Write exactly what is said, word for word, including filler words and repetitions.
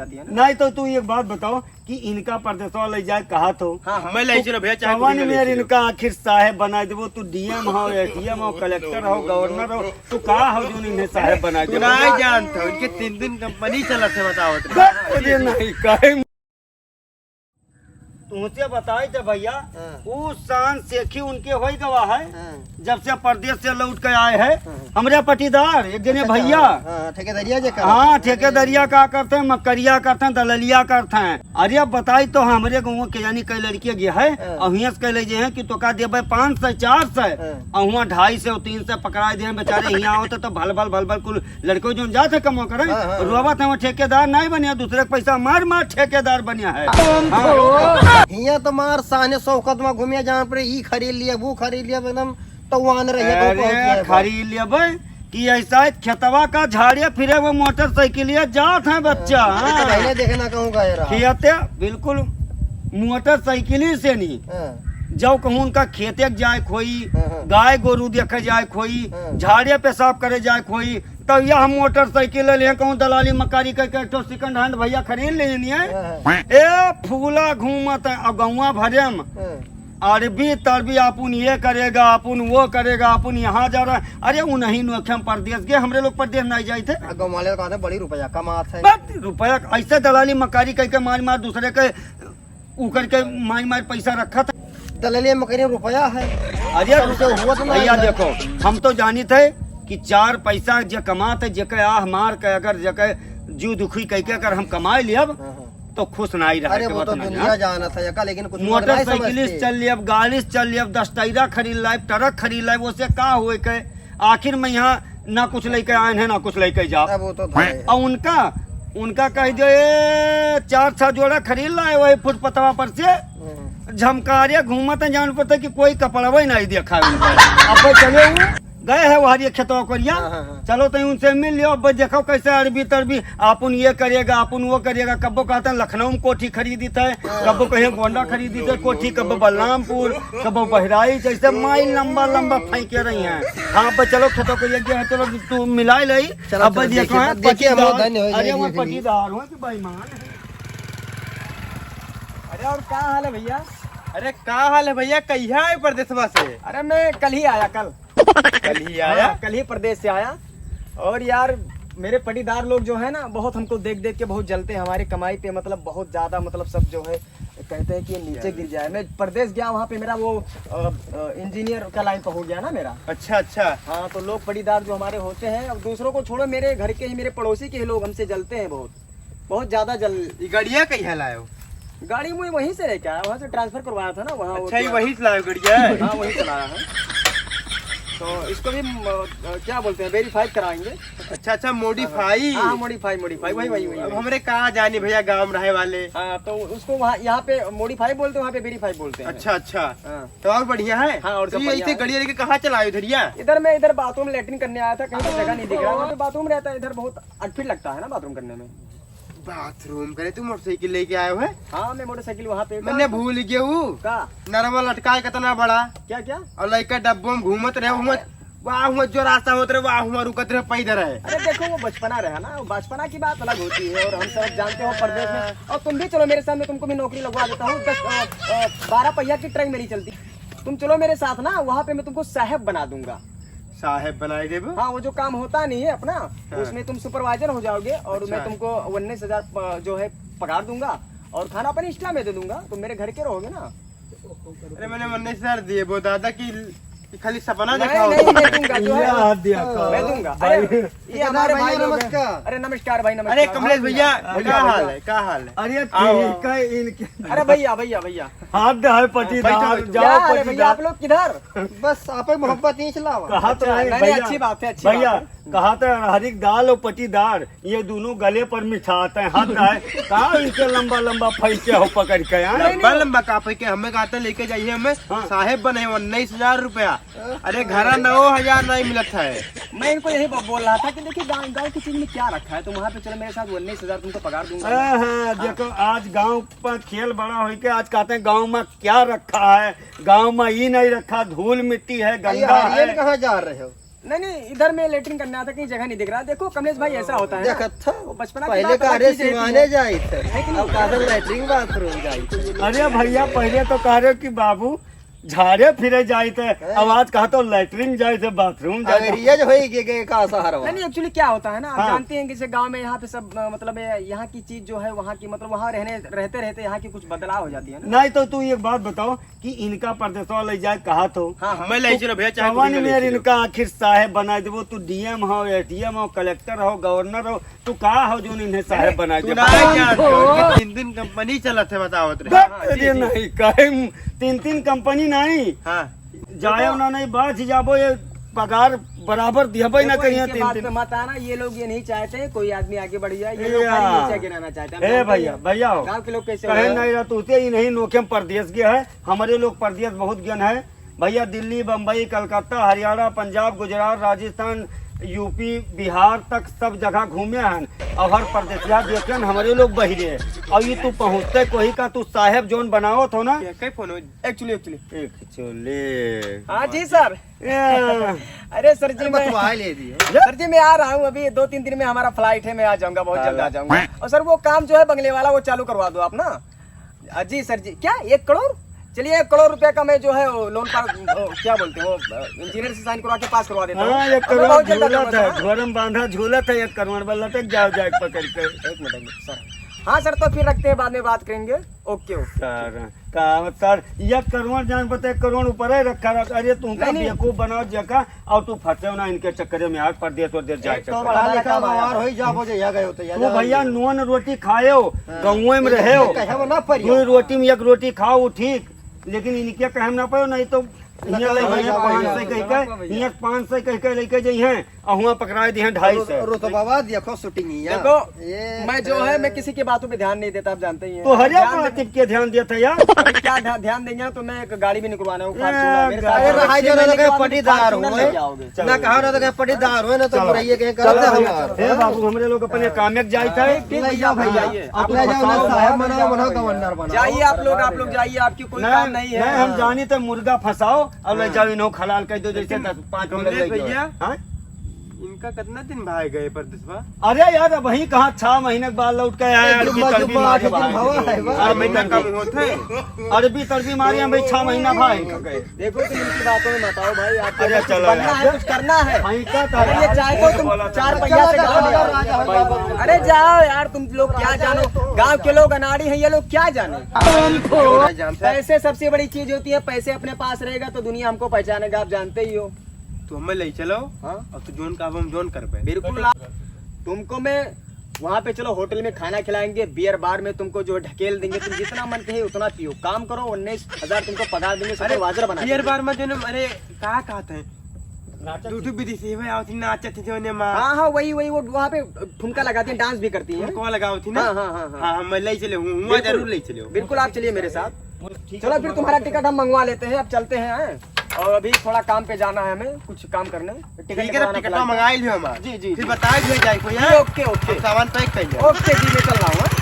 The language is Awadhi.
जाती है ना। नहीं तो तू एक बात बताओ कि इनका परदेसवा ले जाए कहा तो? हाँ, हाँ। मैं ले चलो भैया, चाहे कवन कुछ नहीं ले मेर चलो। इनका आखिर साहेब बनाइ देबो? तू डीएम हो, एसडीएम हो, कलेक्टर हो, गवर्नर हो, तू का हो जो इन्हें साहेब बनाइ तू देबो? नहीं जानत हो, इनके तीन दिन कंपनी चलत है, बताओ तो। बस, अरे नहीं, काहे? तुमसे बताई थे भैया, हाँ। उ शान सेखी उनके होई गवा है। हाँ। जब से परदेस से लौट के आए हैं, हाँ। हमरे पटीदार, एक जने अच्छा, भैया। हाँ, हाँ, ठेकेदरिया जे का? हाँ, ठेकेदरिया का करत हैं, मक्करिया करत हैं, दललिया करत हैं। अरे अब बताई तो हमरे गाँव के यानी कई लड़कियाँ गया है, हाँ। और हियाँ से कह ले जे हैं कि तोका देबे पाँच सौ, चार सौ, हाँ। और हुआँ ढाई सौ, तीन सौ पकड़ाए दे बेचारे, हियाँ आवत तो भल भल भल भल कुल लड़को जोन जात है कमवा करे, हाँ, हाँ, हाँ। रोवत है, वो ठेकेदार नहीं बनिया, दूसरे के पैसा मार मार ठेकेदार बनिया है। हाँ। हियाँ तो मार साहने शौकत में घूमिया, जहाँ पर ई खरीद लिया, वो खरीद लिया, एकदम तवान रहिए, अरे, पहुँच गया। खरीद लेबे कि ऐसा है, खेतवा का झाड़िया फिरे, वो मोटरसाइकिलिया जात है बच्चा, हाँ, ये तो हाँ। पहले देखे ना कहूँ गए रहा। खेते, बिल्कुल मोटरसाइकिल से नहीं। हाँ। जब कहूँ उनका खेते के जाए खोई, हाँ, हाँ। गाय गोरू देखे जाए खोई, हाँ। झाड़िया पेशाब करे जाए खोई, तब यह मोटरसाइकिल ले कहूँ दलाली मकारी करके एक ठो सेकंड हैंड भैया खरीद लेनी है। हाँ, हाँ। ए फूला घूमत है अब गौवा भरे में। हाँ। अरबी तरबी, अपन ये करेगा, अपन वो करेगा, अपन यहाँ जा रहा है। अरे उन्हीं नोखे हम परदेस गए, हमरे लोग परदेस नहीं जाए थे। आ, गाँव वाले कहते बड़ी रुपया कमात है। बस रुपया ऐसे दलाली मकारी करके मार मार दूसरे के उ करके मार मार पैसा रखा था। दलाली मकारी रुपया है। अरे सबसे हुआ तो नहीं भैया है। देखो, हम तो जानित है कि चार पैसा जे कमात है, जेके आह मार के अगर जेके जीव दुखी कह के अगर हम कमाए लियब, हाँ, हाँ। तो खुश ना ही रहे अरे के वो बात तो ना दुनिया जान। जानत है का, लेकिन कुछ लोग नहीं मोटरसाइकिल से समझते। चल लियब, गाड़ी से चल लियब, दस टायरा खरीद लाइब, ट्रक खरीद लाइब, उससे का होए के? आखिर में यहाँ ना कुछ लेके आए हैं, ना कुछ लेके जाओ। अब वो तो है। और उनका, उनका कह दियो, "ए, चार छह जोड़ा खरीद लाए वही फुटपथवा पर से, हम्म। झमकारिया घूमत हैं, जान पड़ता कि कोई कपड़वा ही नहीं देखा है उनका।" अब भाई चले वो गए हैं वहाँ ये खेतवा कोरिया। हाँ, हाँ, हाँ। चलो तो उनसे मिल लियो, अब देखो कैसे अरबी तरबी, अपन ये करेगा, अपन वो करेगा। कब्बो कहते हैं लखनऊ में कोठी खरीदी थे, हाँ। कब्बो कहीं गोंडा खरीदी थे कोठी, कब्बो बलरामपुर, कब्बो बहराइच, जैसे माइल लंबा लंबा फेंके रही हैं। हाँ, अब चलो खेतवा कोरिया गया है, चलो तू मिला ले। चलो, अब चलो, देखो देखिए, हैं, देखिए, हम लोग पटीदार, धन्य हो अरे जाएंगे वो फिर। पटीदार हो कि बेईमान है। अरे और का हाल है भैया? अरे का हाल है भैया, कहिया आए परदेसवा से? अरे मैं कल ही आया, कल। कल ही आया? हाँ, कल ही परदेस से आया। और यार, मेरे पटीदार लोग जो है ना, बहुत हमको देख देख के बहुत जलते हैं हमारी कमाई पे, मतलब बहुत ज्यादा, मतलब सब जो है कहते हैं कि ये नीचे गिर जाए। मैं परदेस गया, वहाँ पे मेरा वो, अ, अ, इंजीनियर का लाइन तो हो गया ना मेरा। अच्छा, अच्छा। हाँ, तो लोग पटीदार जो हमारे होते हैं, अब दूसरों को छोड़ो, मेरे घर के ही, मेरे पड़ोसी के ही लोग हमसे जलते हैं बहुत। बहुत ज्यादा जल। ये गड़िया कहिया लायो? गाड़ी मुझे वहीं से लेके आया, वहाँ से ट्रांसफर करवाया था ना, वहाँ वो अच्छा, ये क्या वहीं से लायो गड़िया? हाँ, वहीं से लाया है। तो इसको भी म-, अ, क्या बोलते हैं, वेरीफाई कराएंगे। अच्छा, अच्छा, मॉडिफाई। हाँ, हाँ, मॉडिफाई, मॉडिफाई, वही, वही, वही, अब वही। हमरे कहाँ जानी भैया, गाँव में रहे वाले। हाँ, तो उसको वहाँ, यहाँ पे मॉडिफाई बोलते हैं, वहाँ पे वेरीफाई बोलते हैं। अच्छा, अच्छा। हाँ। तो और बढ़िया है? हाँ, और तो सब ये बढ़िया ऐसे है। गड़िया लेके कहाँ चलायो धरिया? इधर मैं, इधर बाथरूम लेटरिन करने आया था, कहीं पे जगह नहीं दिख रहा, वहाँ पे बाथरूम रहता है, इधर बहुत अनफिट लगता है ना बाथरूम करने में। बाथरूम करे तू मोटरसाइकिल लेके आयो है? हाँ, मैं मोटरसाइकिल वहाँ पे मैंने भूल गए वो। का? नरवा लटका है कितना बड़ा। क्या, क्या? और लइका डब्बो में घूमत रहे, हुआ, वाह, हुआ जो रास्ता होत रहे, वाह, हुआ रुकत रहे, पैदल रहे। अरे देखो, वो बचपना रहा ना, वो बचपना की बात अलग होती है, और हम सब जानते हो परदेस में। और तुम भी चलो मेरे साथ, मैं तुमको भी नौकरी लगवा देता हूँ। दस, अ, अ, बारह पहिया की ट्रक मेरी चलती, तुम चलो मेरे साथ ना, वहाँ पे मैं तुमको साहेब बना दूंगा। साहेब बनाए देबो? हाँ, वो जो काम होता नहीं है अपना, हाँ। उसमें तुम सुपरवाइजर हो जाओगे और अच्छा। मैं तुमको उन्नीस हजार प-, जो है पगार दूंगा और खाना पानी एक्स्ट्रा में दे दूंगा, तो मेरे घर के रहोगे ना। अरे मैंने उन्नीस हजार दिए वो दादा की, कि खाली सपना नहीं, दिखाओ। नहीं, मैं दूंगा, जो है। ये हाथ दिया मैं दूंगा। भाई। अरे, ये हमारे भाई लोग हैं। नमस्कार। अरे नमस्कार भाई, नमस्कार। अरे कमलेश भैया, हाँ, क्या हाल है, क्या हाल है? अरे आओ, आओ। ठीक है, इनके अरे भैया, भैया, भैया। हाथ दे है पटीदार, बैठो, बैठो। जाओ क्या हाल है भैया, पटीदार। आप लोग किधर? बस आप ही मोहब्बत नहीं चलावा। कहा तो अच्छा, नहीं नहीं, नहीं, भैया, अच्छी बात है, अच्छी भैया, बात है। कहा तो हर एक दाल और पटीदार, ये दोनों गले पर मिठाते हैं, हाथ दे है। का इनके लंबा लंबा फैंके हो पकड़ के, हाँ? नहीं, लंबा नहीं। लंबा का फैंके, हमें कहा था लेके जाइए, हमें हाँ। साहेब बने उन्नीस हजार रुपया। अरे घरा नौ हजार नहीं मिलत है। मैं इनको यही ब-, बोल रहा था कि देखिए गाँव, गाँव की चीज में क्या रखा है, तुम वहाँ पे चलो मेरे साथ, उन्नीस हजार तुमको पगार दूंगा। हाँ, हाँ, हाँ। देखो आज गाँव पर खेल बड़ा होई के आज कहते हैं गाँव में क्या रखा है, गाँव में ये नहीं रखा, धूल मिट्टी है, अरे गंदा हरियन है। कहाँ जा रहे हो? नहीं, नहीं, इधर मैं लेटरिन करने आता, कहीं जगह नहीं दिख रहा। देखो कमलेश भाई, ऐसा होता है ना। देखत था, वो बचपना की पहले बात का अलग अरे चीज रहती सिवाने है। जाइत है, है कि नहीं? अब का तो लेटरिन बाथरूम जाइत है। अरे भैया, पहले तो कह रहे कि बाबू झाड़े फिरे जाइत है, हैं? अब आज कहा तो लेटरिन जाइत है, बाथरूम जाइत है। अंग्रेज होई के, के का सहारा नहीं, नहीं, actually क्या होता है ना, आप हाँ। जानते हैं कि जैसे गांव में यहाँ पे सब, अ, मतलब, ये यहाँ की चीज जो है, वहाँ की, मतलब, वहाँ रहने, रहते, रहते यहाँ की कुछ बदलाव हो जाती है ना। नहीं तो तू एक बात बताओ, कि इनका परदेसवा ले जाए कहा तो। हाँ, हाँ। मैं ले चलो भैया, चाहे कौन कुछ ले मेर चलो। इनका आखिर साहेब बनाइ देबो? तू डीएम हो, एसडीएम हो, कलेक्टर हो, गवर्नर हो, तू का हो जोन इन्हें साहेब बनाइ तू देबो? ना जान तो कि तीन तीन कंपनी चलत है, बतावत रहे। बस, हाँ, जी, अरे जी। नहीं, काहे म-, तीन तीन कंपनी नहीं। हाँ। जाए ना नहीं, बाज जाबो, ये पगार बराबर दिहबे ना देखो, करिए इनके तीन बात तीन। पे मत आना, ये लोग ये नहीं चाहते कोई आदमी आगे बढ़ जाए, ये लोग खाली या। नीचे गिराना चाहते हैं। हम ए जानते भैया, हैं। भैया हो। गाँव के लोग कैसे कहे होते हैं? नहीं रहा, तू ते ही नहीं नोखे में परदेस गया है। हमरे लोग परदेस बहुत गन है भैया, दिल्ली, बम्बई, कलकत्ता, हरियाणा, पंजाब, गुजरात, राजस्थान, यूपी, बिहार तक सब जगह घूमे हन। और हर परदेसिया देखे हन, हमरे लोग बहिरे। और ये तू पहुँचते कोही का, तू साहेब जोन बनावत हो ना। क्या, कई फोन हो? Actually, actually। एक चोले। हाँ जी सर। ए। अरे सर जी, अरे मैं बतवा ले दियो। सर जी, मैं आ रहा हूँ, अभी दो तीन दिन में हमारा flight है, मैं आ जाऊंगा, बहुत जल्द आ जाऊंगा। और सर, वो काम जो है बंगले वाला, वो चालू करवा दो आप ना। आ, जी सर जी, क्या एक करोड़? चलिए, एक करोड़ रुपया का मैं जो है वो लोन पर, वो क्या बोलते हैं, वो, अ, इंजीनियर से साइन करवा के पास करवा देता हूँ। हाँ, एक अब मैं करोड़ बहुत जल्द आ जाऊंगा झूलत है, सर, हाँ। घोड़म बांधा झूलत है, एक करोड़ में लटक जाओ जाए पकड़ के। एक मिनट, एक मिनट, सर। हाँ सर, तो फिर रखते हैं, बाद में बात करेंगे। ओके, ओके। सर, का सर, एक करोड़ जान पता, एक करोड़ ऊपर है रखा रख। अरे, तू का नहीं, नहीं। बेवकूफ बनाओ जका, और तू फंसे हो ना इनके चक्कर में, आज परदेस वरदेस जाए एक तो चक्कर। बड़ा पढ़ा लिखा रखा हुआ है। बाहर हो ही जाबो, जे यहाँ गए हो तो यहाँ तू जाओ। भैया नून रोटी खाए हो, हाँ। गाँव में रहे हो। कहे वो ना परियो। दो रोटी में एक रोटी खाओ, ठीक, लेकिन इनके कहे ना पाओ, नहीं तो हियाँ ले हियाँ पाँच सौ कह के, हियाँ पाँच सौ कह के लेके जइहें, और हुआँ पकड़ाए दिहे ढाई सौ। रो-, रो तो बाबा, देखो shooting ही है। देखो, ये मैं जो है, मैं किसी की बातों पे ध्यान नहीं देता, आप जानते ही हैं। तो हरिया ध्यान पर दे- टिप के ध्यान देता यार। अरे क्या ध्या-, ध्यान देंगे ना, तो मैं एक गाड़ी भी निकलवाना है, वो ए, Fortuner, मेरे साथ गाड़ी। अरे, छह रहाई महीने जाना के तो बाद पटीदार Fortuner हुए। लेके आओगे। चलो। ना कहा ना तो कहे पटीदार हुए ना, तो चलो बुराइये भैया। के चलो करते भैया। हमार। हे बाबू, हमरे लोग अपने काम में जाइत है। ठीक भैया, भैया। आप ले जाओ ना, साहेब बनाओ, बनाओ, गवर्नर बनाओ। जाइए आप लोग, आप लोग जाइए, आपकी कोई काम नहीं है। नहीं, हम जानी तो मुर्गा फंसाओ, और ले जाओ, इन्हों खलाल कर दो, जैसे दस, पाँच मिनट कमलेश लग गए। भैया, हाँ? इनका कितना दिन भाई गए परदेसवा? अरे यार, अब वहीं कहाँ, छह महीने के बाद लौट के आए, अरे अरबी जुम्मा, तरबी जुम्मा, मारे आठ दिन भाई। भवा है, वाह। अरबी महीना तरबी। कम होत है। अरबी तरबी मारे हैं भाई, छह महीना भाई इनका गए। देखो, तुम इनकी बातों में मत आओ भाई, आपको अरे कुछ चलो बनना यार। है, कुछ करना है। भाई का अरे ये चाहे तो तुम बोला था। चार पहिया से गाँव में आओ। अरे जाओ यार, तुम लोग क्या जानो, गाँव के लोग अनाड़ी हैं, ये लोग क्या जाने। पैसे सबसे बड़ी चीज होती है, पैसे अपने पास रहेगा तो दुनिया हमको पहचानेगा, आप जानते ही हो। तो हमें ले चलो। हाँ। और तू जोन का हम जोन कर पे। बिल्कुल, आप, तुमको मैं वहाँ पे चलो, होटल में खाना खिलाएंगे, बियर बार में तुमको जो ढकेल देंगे, तुम जितना मन कहे उतना पियो, काम करो, उन्नीस हजार तुमको पगार देंगे, अरे, सुपरवाइजर बना बियर देंगे। बार में जो ना, अरे, का कहते हैं? नाचत दू ठो विदेशी में आवत ही, नाचत ही जो ने माँ। हाँ, हाँ, वही, वही, वो वहाँ पे ठुमका लगाती हैं, डांस भी करती हैं। ठुमका लगावत ही ना? हाँ, हाँ, हाँ, हाँ। हाँ, हाँ, मैं ले चले हूँ, वहाँ बिल्कुल। जरूर ले चले हूँ। बिल्कुल, आप चलिए मेरे साथ। चलो, फिर तुम्हारा टिकट हम मंगवा लेते हैं, अब चलते हैं, हैं? और अभी थोड़ा काम पे जाना है हमें, कुछ काम करने। टिकट ठीक है, निकलवाना टिकट plan मंगा लियो हमारा। जी, जी, फिर जी। बता दिया जाए कोई, जी, हाँ? ओके, ओके। हम सामान पैक कर लिया। ओके जी, मैं चल रहा हूँ, हाँ?